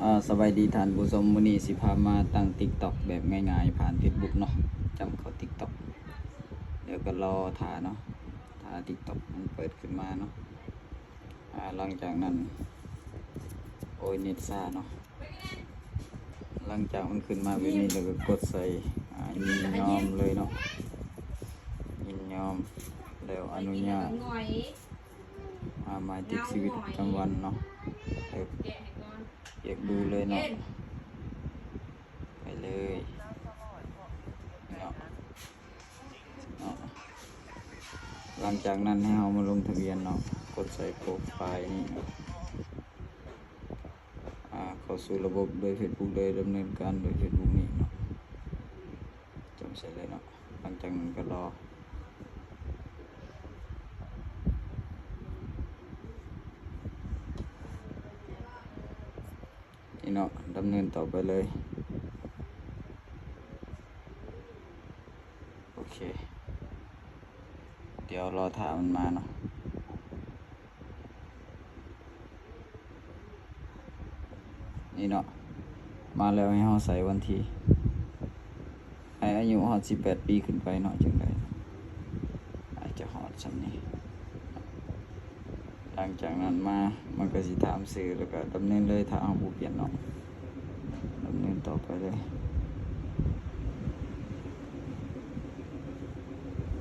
ອ່າ ສະບາຍດີທ່ານຜູ້ຊົມ, ມື້ນີ້ຊິພາມາຕັ້ງ TikTok ແບບງ່າຍໆ ຜ່ານ Facebook ເນາະ. ຈ້ຳເຂົ້າ TikTok ດຽວກໍລໍຖ້າເນາະ, ຖ້າ TikTok ມັນເປີດຂຶ້ນມາເນາະ. ອ່າ ຫຼັງຈາກນັ້ນ ໂອ້ຍ ເນັດຊ້າເນາະ. ຫຼັງຈາກມັນຂຶ້ນມາແບບນີ້ແລ້ວກໍກົດໃສ່ ອ່າ ຍິນຍອມເລີຍເນາະ, ຍິນຍອມ ແລ້ວອະນຸຍາດ. ອາ ໝາຍຕິດຊີວິດປະຈຳວັນເນາະ, ເອີ ຢາກດູເລີຍເນາະ, ໄປເລີຍເນາະ. ເນາະ ຫຼັງຈາກນັ້ນໃຫ້ເຮົາມາລົງທະບຽນເນາະ, ກົດໃສ່ໂປຣໄຟລ໌ນີ້ເນາະ. ອາ ເຂົ້າສູ່ລະບົບໂດຍ Facebook ເລີຍ, ດຳເນີນການໂດຍ Facebook ນີ້ເນາະ. ຈ້ຳໃສ່ເລີຍເນາະ. ຫຼັງຈາກນັ້ນກໍລໍ ນີ້ເນາະ, ດຳເນີນຕໍ່ໄປເລີຍ. ໂອເຄ ດຽວລໍຖ້າມັນມາເນາະ. ນີ້ເນາະ ມາແລ້ວ, ໃຫ້ເຮົາໃສ່ວັນທີ ໃຫ້ອາຍຸຮອດສິບແປດປີຂຶ້ນໄປເນາະ, ຈຶ່ງໄດ້ ອາດຈະຮອດຊ່ຳນີ້. ຫຼັງຈາກນັ້ນມາ ມັນກໍຊິຖາມຊື່ ແລ້ວກໍດຳເນີນເລີຍ ຖ້າເຮົາບໍ່ປ່ຽນເນາະ. ດຳເນີນຕໍ່ໄປເລີຍ,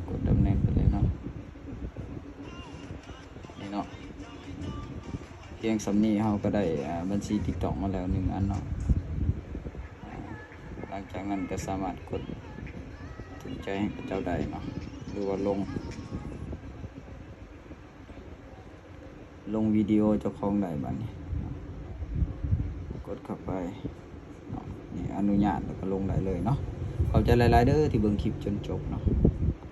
ກົດດຳເນີນໄປເລີຍເນາະ. ນີ້ເນາະ, ພຽງສ່ຳນີ້ເຮົາກໍໄດ້ ອາ ບັນຊີ TikTok ມາແລ້ວໜຶ່ງອັນເນາະ. ອາ ຫຼັງຈາກນັ້ນກໍສາມາດກົດຖືກໃຈໃຫ້ເຂົາເຈົ້າໄດ້ເນາະ ຫຼືວ່າລົງ ລົງວິດີໂອເຈົ້າຂອງໄດ້. ບາດນີ້ກົດເຂົ້າໄປເນາະ, ນີ້ອະນຸຍາດ ແລ້ວກໍລົງໄດ້ເລີຍເນາະ. ຂອບໃຈຫຼາຍໆເດີທີ່ເບິ່ງຄລິບຈົນຈົບເນາະ.